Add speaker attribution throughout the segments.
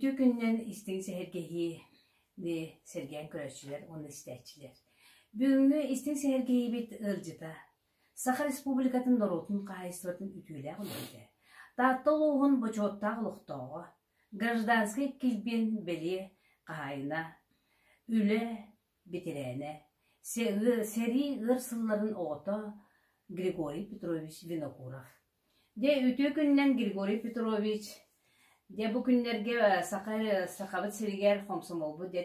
Speaker 1: Үтүө күнүнэн истиҥ сэһэргэһиини сэргээн көрөөччүлэр уонна истээччилэр. Бүгүҥҥү истиҥ сэһэргэһиибит ыалдьыта Саха Республикатын норуотун хаһаайыстыбатын үтүөлээх үлэһитэ, Таатта улууһун бочуоттаах олохтооҕо, гражданскай килбиэн бэлиэ хаһаайына, үлэ бэтэрээнэ, сэрии ыар сылларын оҕото Григорий Петрович Винокуров. Дьэ, үтүө күнүнэн Григорий Петрович, дьэ бу күннэргэ Саха Сахабыт сиригэр хомсомуолбут дьэ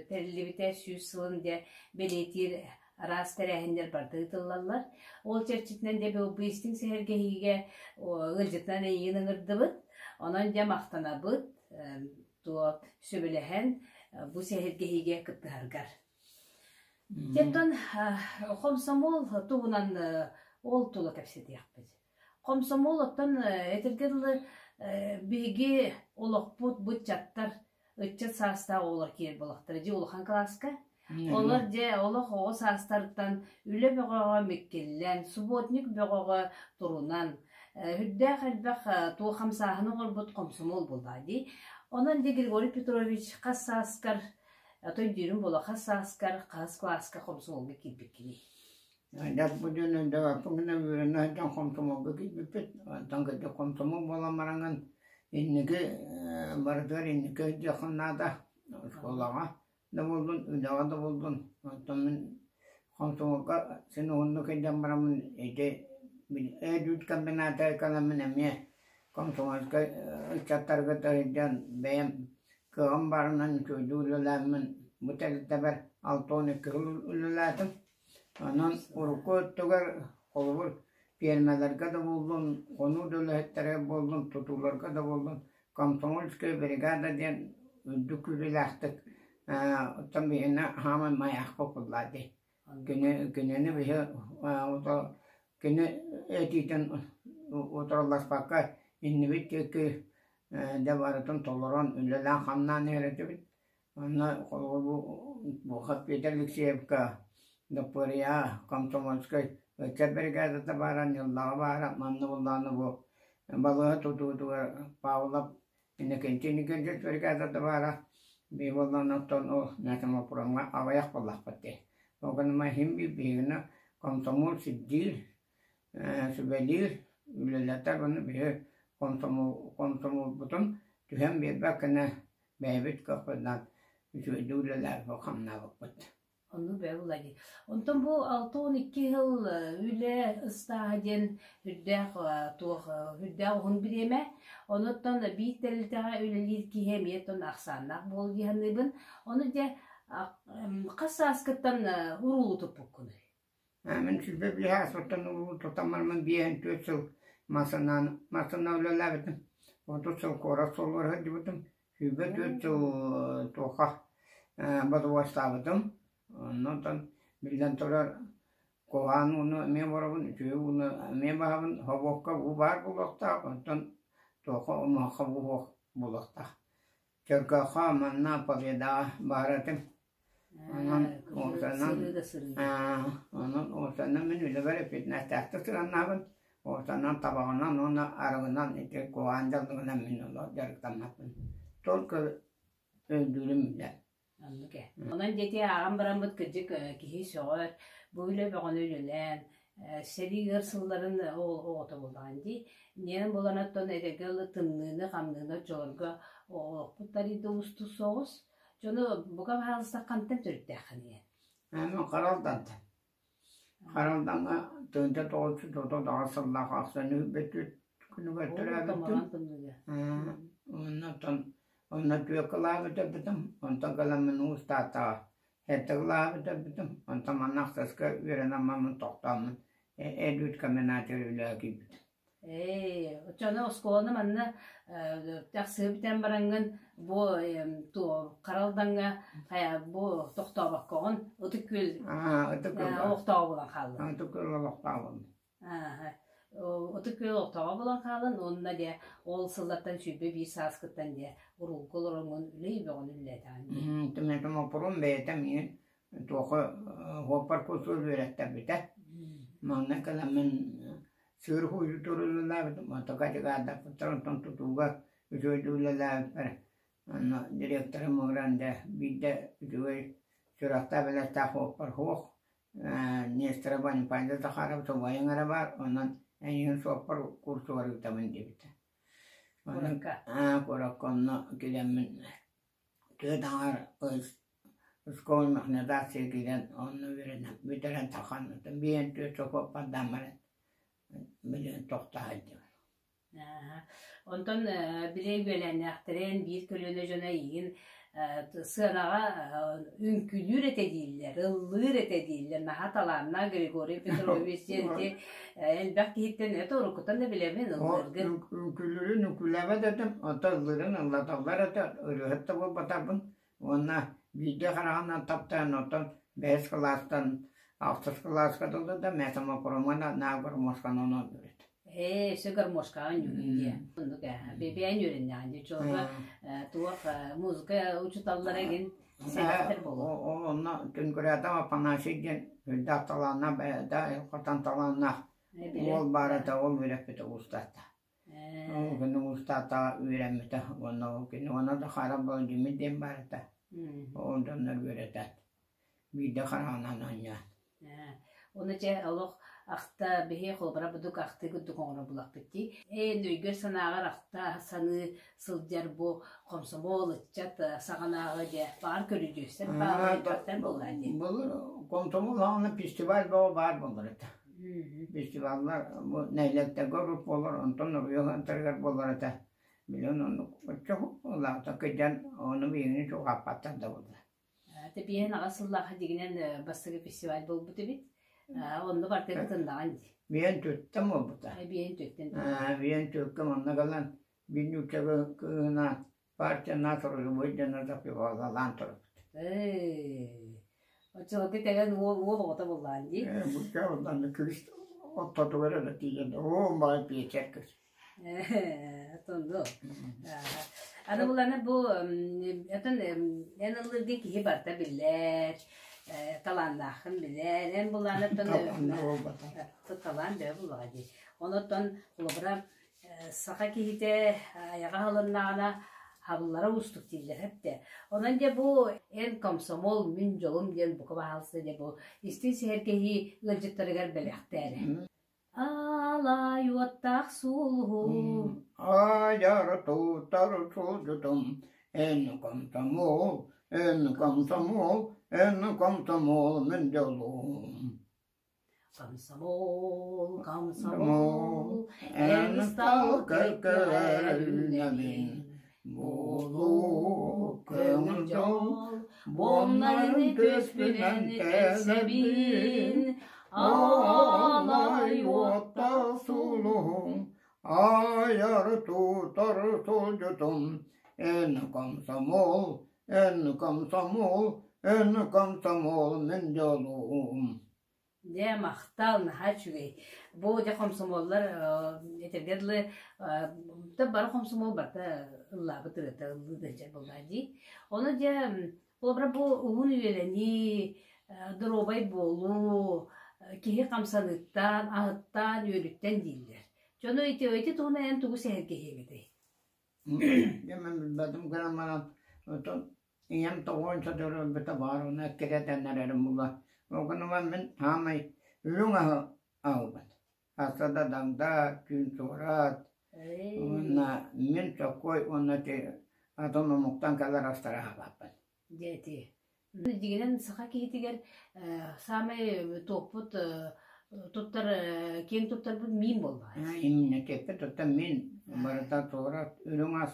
Speaker 1: тэриллибитэ 100 сылын дьэ бэлиэтиир араас тэрээһиннэр барыта ыытыллаллар. Ол чэрчитинэн дьэ бу истиҥ сэһэргэһиигэ ыалдьытынан эйигин ыҥырдыбыт. Онон дьэ махтанабыт туох сөбүлэһэн бу сэһэргэһиигэ кыттыһаргар. Оттон хомсомуол туһунан ол тула кэпсэтиэхпит. Хомсомуол оттон этэргэ дылы биһиги олохпут бу ыччаттар ыччат саастаах оҕолор киэр буолахтара дьэ улахан кылааска. Олор дьэ олох оҕо саастарыттан үлэ бөҕөҕө миккиллэн, субботник бөҕөҕө турунан, үрдээх элбэх туох хамсааһыны оҥорбут хомсомуол буоллаҕа дии. Онон дьэ Григорий Петрович хас сааскар Ото өйдүүрүм буолуо, хас сааскар, хаһыс кылааска хомсомуолга киирбиккиний?
Speaker 2: Дьэ бу дьон өйдөөбөппүн үөрэнэ сылдьан хомсомуолга киирбиппит. Онтон кырдьык хомсомуол буолан бараҥҥын инники барытыгар инники сылдьыаххын наада. Оскуолаҕа да буоллун, үлэҕэ да буоллун. Онтон мин хомсомуолга син уһуннук сылдьан бараммын ити Эдүүт комбинатыгар кэлэммин эмиэ комсомольскай ыччаттарга сылдьан бэйэм Кыаҕым баарынан үчүгэйдик үлэлээммин бу тэрилтэбэр 62 сыл үлэлээтим. Онон урукку өттүгэр холобур пиэрмэлэргэ да буоллун, хонуу да үлэһиттэрэ буоллун, тутууларга да буоллун комсомольская бригада диэн үрдүк күүрүүлээхтик оттон биһиэнэ хааман майаахпыт буоллаа дии. Кини кинини биһи кини этиитин утарыласпакка иннибит диэки дьэ барытын толорон үлэлээн-хамнаан иһэр этибит. Онно холобур бу Буха Петр Алексеевка, Доппуоруйа, Комсомольскай ыччат бригадата баара, Ньыллаҕа баара, манна буллаҕына бу балыыһа тутуутугар Павлов Иннокентий Николаевич бригадата баара. Биир буоллаҕына оттон ол Натомопромҥа аҕыйах буоллахпыт дии. Ол гынан иһин биһигини комсомол сирдиир, сүбэлиир, үлэлэтэр уонна биһи комсомолбутун түһэн биэрбэт гына бэйэбит кыахпытынан үчүгэйдик үлэлээбиппит хамнаабыппыт.
Speaker 1: Оннук бэйэ буолла дии. Онтон бу 62 сыл үлэ ыстааһа диэн үрдээх туох үрдээх уһун бириэмэ. Онуттан биир тэрилтэҕэ үлэлиир киһи эмиэ оттон ахсааннаах буолуо дии саныыбын. Ону дьэ хас сааскыттан уруулу туппуккунуй?
Speaker 2: Мин 25 ааспыттан уруулу тутан бараммын 54 сыл массыынанан массыына үлэлээбитим. 30 сыл куорат суолугар сылдьыбытым. 24 сыл туохха бодобуостаабытым. Оннуттан биллэн турар куһаҕан ууну эмиэ боробун, үчүгэй ууну эмиэ баһабын. Собуокка уу баар буолуохтаах, онтон туохха умуһахха уу буолуохтаах. Чөркөөххө манна Победаҕа баар этим. Онон уопсайынан онон уопсайынан мин үлэбэр эппиэтинэстээхтик сыһыаннаабын. Уопсайынан табаҕынан уонна арыгынан ити куһаҕан дьаллыгынан мин олох дьарыктаммаппын. Только өйдүүрүм үлэ.
Speaker 1: Оннук ээ. Онон диэки ааҕан бараммыт кырдьык киһи сөҕөр, бу үлэ бөҕөнү үлэлээн, сэрии ыар сылларын оҕото буоллаҕын дии. Инньэ буолан оттон эдэргэ дылы тымныыны, хамныыны оччолорго олохпут тарыйда уустук соҕус. Дьону бука баһаалыста хантан төрүттээххиний?
Speaker 2: Мин Харалдантан. Харалдаҥҥа 1938 сыллаах ахсынньы бүтүт күнүгэр төрөөбүтүм. Онно оттон онно түөрт кылааһы бүтэрбитим. Онтон кэлэммин Уус Тааттаҕа сэттэ кылааһы бүтэрбитим. Онтон манна ахсыска үөрэнэн бараммын тохтооммун Эдүүт комбинатыгар үлэҕэ киирбитим.
Speaker 1: Ээ, оччону оскуоланы манна тахсыы бүтэн бараҥҥын бу Харалдаҥҥа хайа бу тохтообоккоҕун Ытык Күөл
Speaker 2: Ытык Күөл
Speaker 1: олохтооҕо буолан хааллын.
Speaker 2: Ытык Күөл олохтооҕун.
Speaker 1: Ытык Күөл олохтооҕо буолан хаалан уонна дьэ ол сыллартан 21 сааскыттан дьэ уруулга олороҥҥун үлэй бөҕөнү үлэлээтэҕин дии.
Speaker 2: Томопурум бэйэтэ миигин туоху уоппар курсугар үөрэттэрбитэ. Манна кэлэммин сыыр хууйу туруорулаабытым, онтон категориядаахпыттар, онтон тутууга үчүгэйдик үлэлээбиппэр. Онно директорым ыҥыран дьэ биирдэ үчүгэй сүрэхтээх-бэлэстээх суоппар суох, Нестерова Анипандия Захарова убайыҥ эрэ баар, онон эйигин суоппар курсугар ыытабын диэбитэ.
Speaker 1: Куоракка?
Speaker 2: Куоракка онно киирэммин түөрт аҥаар школа механизации киирэн онно үөрэнэн бүтэрэн таххан биэн түөрт суоппардаан баран билигин тохтоо сылдьабын.
Speaker 1: Онтон били үөлээннээхтэрин биир көлүөнэ дьоно эйигин сыанаҕа үҥкүүлүүр этэ дииллэр, ыллыыр этэ дииллэр. Наһаа талааннаах Григорий Петрович диэн ити элбэх киһиттэн это уруккуттан да билэбин ыллыыргын.
Speaker 2: Үҥкүүлүүрүн үҥкүүлээбэт этим, оттон ыллыырын ыллаталлар этэ, ырыаһыт да буолбатарбын. Уонна биирдэ хараҕынан таптаан, оттон бэһис кылаастан ахсыс кылааска дылы да метамопромҥа наа гармошканы оҥордум этэ.
Speaker 1: Ээ, өссө гармошкаҕа оонньуугун дии. Оннук ээ. Бэйэҥ үөрэннэҕин дии. Чуолба туох музыка учууталлара игин сэрэхтэр буолуо.
Speaker 2: Ол онно Түнкүрээтэ Афанасий диэн үрдээх талааннаах бэйэтэ айылҕаттан талааннаах уол баар этэ, ол үөрэппитэ уустаата. Ол күнү уустаата үөрэммитэ уонна ол күнү уонна да хара Владимир диэн баар этэ. Ол дьоннор үөрэтэн биирдэ хараҕынан оонньоон.
Speaker 1: Ону дьэ олох ахта биһи холобура будук ахтыы курдук оҥоро булахпыт дии. Эн өйгөр-санааҕар ахта саныы сылдьар бу хомсомуол ыччат саҕанааҕы дьэ баар көрүдьүөстэр бааллар буоллаа дии.
Speaker 2: Былыр комсомол саҕана фестиваль бөҕө баар буолар этэ. Фестиваллар бу нэһилиэктэргэ урут буолар, онтон оройуоннарыгар буолар этэ. Билигин оннук оччо улаата кыдьан ону биһигини чугаһаппаттар да буолла.
Speaker 1: Тэпиэһин аҕыс сыллаах дьигинэн бастакы фестиваль буолбут эбит. Онно барыта кытыннаҕын дии.
Speaker 2: Биэн түттэн буолбута.
Speaker 1: Биэн түттэн.
Speaker 2: Биэн түккэ манна кэлэн биир нуучча кыыһынаан партия натролюбой диэн запивалалаан турбут.
Speaker 1: Оччолорго кэлэн уол уол оҕото буоллаҕын дии.
Speaker 2: Бу онно кыыс оттотугар эрэ тиийэн оо баай пиэчэр кыыс.
Speaker 1: Тонду. Аны буланы бу атын эн ыллыырга киһи барыта биллэр, талааннааххын билэр. Эн буланы талаан бөҕө буллаҕа дии. Онон холобура саха киһитэ айаҕа аһылыннаҕына хабыллара уустук дииллэр эптэ. Онон дьэ бу эн комсомол мин дьолум диэн бука баһаалыста дьэ бу истиҥ сэһэргэһии ыалдьыттарыгар бэлэхтээрэ. Аалай уоттаах сулуһум
Speaker 2: Айар тутар сулдьутум эн комсомол, эн комсомол, эн комсомол мин дьолум.
Speaker 1: Комсомол, комсомол,
Speaker 2: эн ыстал көлкөлүүнэбин буолуу көҥүл дьол буоннарын түспүнэн тэлэбин Аалай уоттаах сулуһум, айар тутар сулдьутум, эн комсомол, эн комсомол, эн комсомол мин дьолум.
Speaker 1: Дьэ, махтал, наһаа үчүгэй. Бу дьэ хомсомуоллар этэргэ дылы бары хомсомуол барыта ыллаабыт ырыата ыллыы да дьэ буоллаа дии. Ону дьэ холобура бу уһун үйэлэнии, доруобай буолуу, киһи хамсаныыттан, аһыттан, үөрүттэн дииллэр. Дьону ити ити туһунан эн тугу сэһэргэһиэҥ этэй?
Speaker 2: Дьэ мин билбэтим гынан баран оттон ийэм тоҕуон содоруйбута баар уонна эккирэтэн эрэрим була. Ол гынан мин саамай үрүҥ аһы аһылбат. Хаста да дагда, түүн суорат уонна мин соккуой уонна ити атын омуктан кэлэр астары аһаабаппын.
Speaker 1: Дьэ ити. Дьиҥинэн саха киһитигэр саамай туохпут туттар киэҥ туттарбыт миин буоллаҕа.
Speaker 2: Именно кеппит туттан мин барыта суорат, үрүҥ ас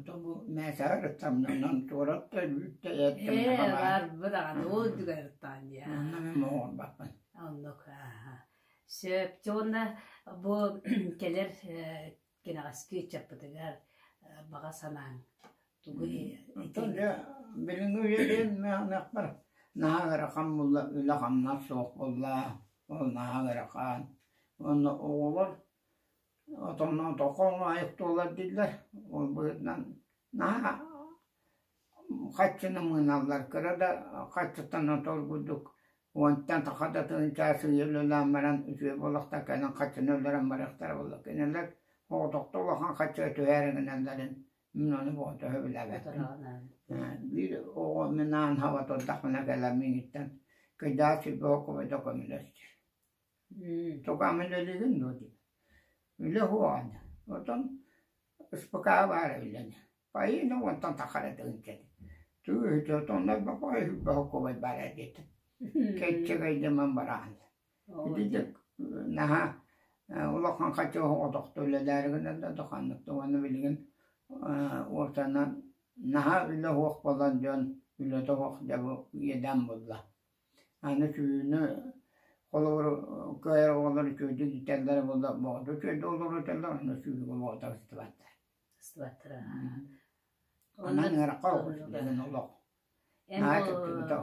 Speaker 2: Тобу мээсэҕэр ыттамнанан туорат да үүт да эт да
Speaker 1: Ээ,
Speaker 2: баар.
Speaker 1: барбы даҕаны ол үрдүгэр ыттаан дии.
Speaker 2: Онно мин оҕорбаппын.
Speaker 1: Оннук ааха. Сөп. Дьэ уонна бу кэлэр кэнэҕэски ыччаппытыгар баҕа санааҥ тугу
Speaker 2: Оттон дьэ билиҥҥи үйэ диэн мээхнэхпэр наһаа ыарахан буолла, үлэ-хамнас суох буолла, ол наһаа ыарахан. Уонна оҕолор Отонноон тоқоҥ айыктуулар дииллэр, ол быһыытынан наһаа хаччыны мыыналлар, кыра да хаччыттан отор курдук уонтан таха да тыһыынча сыыйа үлэлээн баран үчүгэй буолуохтар кэлин хаччыны өлөрөн барыахтара буолла. Кинилэр оҕотохто улахан хаччыга түһээри гыналларын Мин ону боҕото сөбүлээбэппин. Биир оҕо мин аан хаба турдахпына кэлэн миигиттэн кыйдаа сиргэ оккубайда көмөлөс диир. Тугаамын үлэлиигин дуо диир. Үлэ суоҕа Отон СПК баар үлэни. Пайыына уонтан тахара тыгынча. Түгүһүтэ отоннор бакой хүббэ оккубай баар диэтим. Кэччэгэйдэмэн бараан. Ити наһаа улахан хаччы оҕотохто үлэлээри гынан да ханнык да уонна билигин уопсайынан наһаа үлэ суох буолан дьон үлэтэ суох дьэ бу иэдээн буолла. Аны сүүнү холобур кыайар оҕолор үчүгэйдик иитэллэрэ буолла боҕото үчүгэйдик олорор этэллэр онно сүүнүгэ боҕото сыстыбаттар.
Speaker 1: Сыстыбаттар.
Speaker 2: Онон ыарахан билигин олох.
Speaker 1: Эн
Speaker 2: Наһаа чэпчэкитэ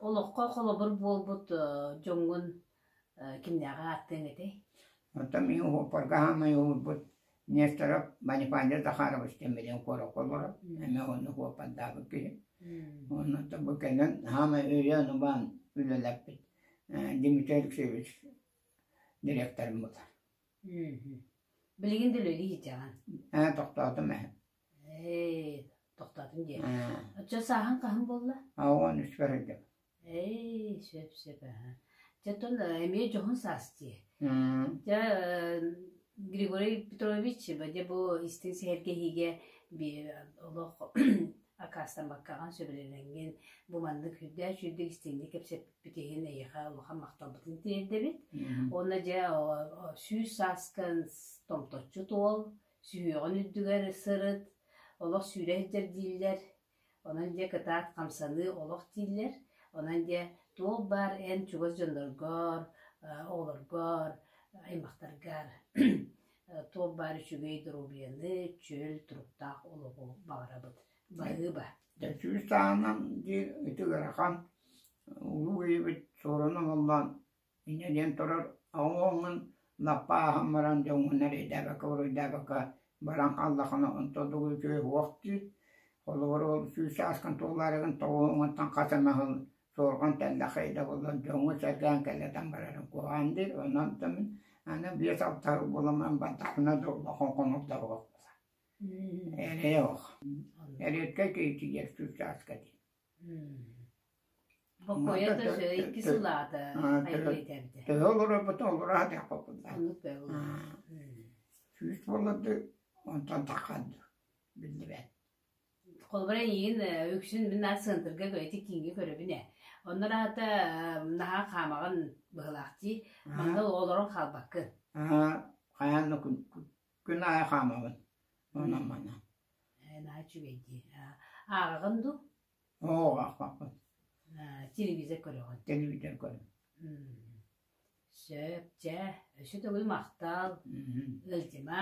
Speaker 1: Олоххо холобур буолбут дьоҥҥун кимнээҕи ааттыаҥ этэй?
Speaker 2: Оттон мин уһуоппарга хаамай уһуйбут Нестеров Манифандия Захарович диэн билигин куоракка олорор. Эмиэ онно уһуоппардаабыт киһи. Оннуттан бу кэлэн хаамай өйөөн убаан үлэлэппит Дмитрий Алексеевич директорым буолар.
Speaker 1: Билигин да үлэлии сылдьаҕын?
Speaker 2: Ээ, тохтоотум ээ.
Speaker 1: Ээ, тохтоотум диэ. Оччо сааһыҥ хаһан буолла?
Speaker 2: 13 сылдьабын.
Speaker 1: Ээ, сөп сөп аһа. Дьэ оттон эмиэ дьоһун саас дии. Дьэ Григорий Петрович дьэ бу истиҥ сэһэргэһиигэ олох акаастаммаккаҕын сөбүлэнэҥҥин бу маннык үрдээх үчүгэйдик истиҥник кэпсэппит иһин эйиэхэ улахан махталбытын тириэрдэбит. Уонна дьэ 100 сааскын томточчу туол, сүһүөҕүн үрдүгэр сырыт, олох сүүрэ сылдьар дииллэр, онон дьэ кытаат хамсаныы олох дииллэр, онон дьэ туох баар эн чугас дьонноргор, оҕолоргор, аймахтаргар туох баар үчүгэй доруобуйаны, чөл туруктаах олоҕу баҕарабыт. Баһыыба.
Speaker 2: Дьэ сүүс сааһынан диир ити ыарахан улуу киһибит суорун омоллоон Инньэ диэн турар оҕоҥҥун лаппа ааһан баран дьоҥҥун эрэйдээбэккэ, буруйдаабакка баран хааллаххына онтон тугу үчүгэй суох диир. Холобур, ол 100 сааскын туолаарыгын тоҕуһуҥҥуттан хас эмэ сыл суорҕан тэллэх да буоллар дьоҥҥун сэргээн кэлэтэн барарыҥ куһаҕан диир. Онон мин аны 5-6 сыл буолан бардахпына да улахан хоноллоруох буолар. Эрэйэ суох. Эриэккэй киһитигэр 100 сааска диир.
Speaker 1: Бокуойа да икки сыллаата айыллыйдээбитэ.
Speaker 2: Төһө олорорбутун олоро сатыахпыт
Speaker 1: Оннук бээ
Speaker 2: 100 буоллар да онтон таххан биллибэт.
Speaker 1: Холобура эйигин үксүн мин наар центрга ити кииҥҥэ көрөбүн ээ. Онно аата наһаа хаамаҕын быһылаах дии. Манна олорон хаалбаккын.
Speaker 2: Хайаан да күн күн аайы хаамабын. Онон манан.
Speaker 1: Наһаа үчүгэй дии. Ааҕаҕын дуу?
Speaker 2: Оо, аахпаппын.
Speaker 1: Телевизор көрөҕүн?
Speaker 2: Телевизор көрөбүн.
Speaker 1: Сөп, чэ, өссө төгүл махтал. Ыалдьыма.